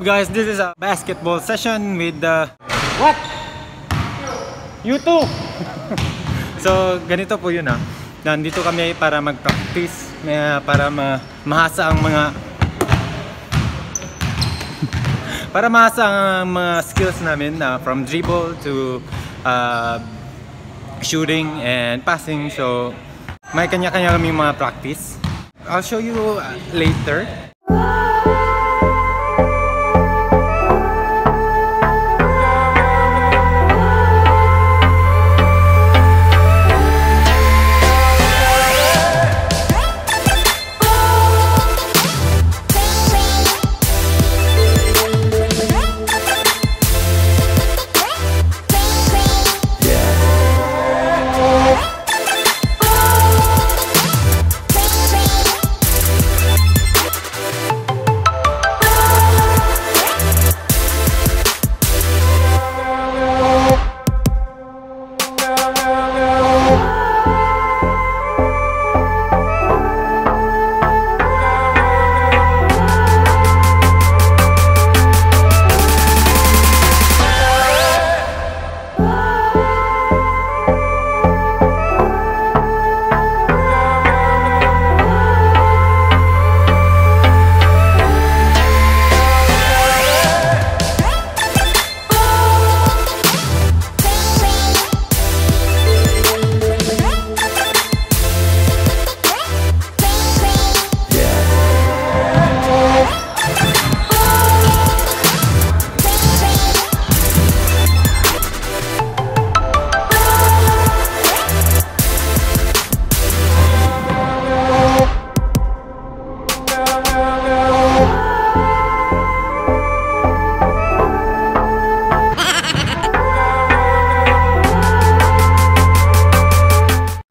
Guys, this is a basketball session with the... What? You too! So, ganito po yun ah. Nandito kami para mag-practice, para mahasa ang mga... para mahasa ang mga skills namin from dribble to shooting and passing. So, may kanya-kanya kami mga practice. I'll show you later.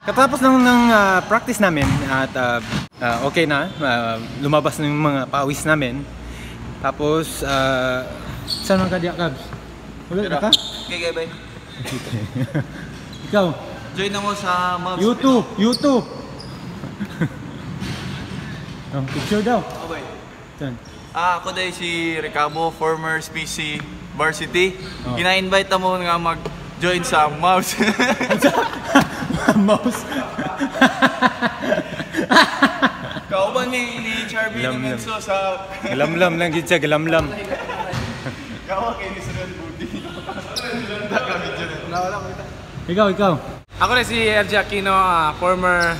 Katapos ng practice namin at okay na, lumabas na yung mga pawis namin. Tapos, saan man ka diya, Cubs? Wala na ka? Okay, bye. Ikaw? Join ako sa Mavs. You too! Oh, picture daw. Okay. Saan? Ako dahil si Recabo, former SPC Varsity. Oh. Gina-invite mo nga mag-join sa Mavs. Mouse. Kauban ni Charby Lam, lam. Menso sa... Galamlam lang gid siya, galamlam. Kawa kay ni Sir Budi. Ikaw, ikaw. Ako na si RJ Aquino, former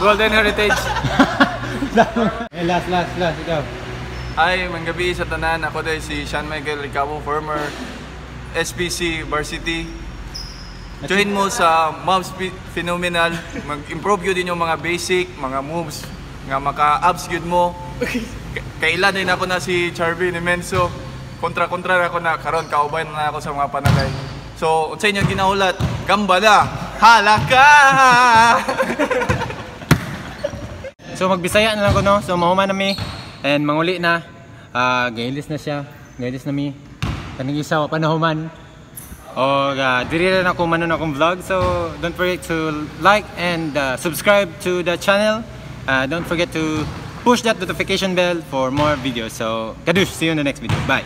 Golden Heritage. Eh, last, last, last, ikaw. Ay, manggabi sa tanan. Ako dahil si Sean Michael Recabo, former SPC Varsity. Join mo sa Mavs Phenomenal. Mag-improve yun din yung mga basic, mga moves, nga maka-abs yun mo. Kailan din ako na si Charby ni Menso. Kontra-kontra na ako na karon kauban na ako sa mga panalay. So, unsa inyo ginahulat? Gambala! Halaka! So magbisaya na lang ko, no? So mahuman na mi and manguli na. Gailis na siya. Gailis na mi. Kaning isa wa pa nahuman. O diri na ako manon akong vlog. So don't forget to like and subscribe to the channel. Don't forget to push that notification bell for more videos. So kadush, see you in the next video. Bye.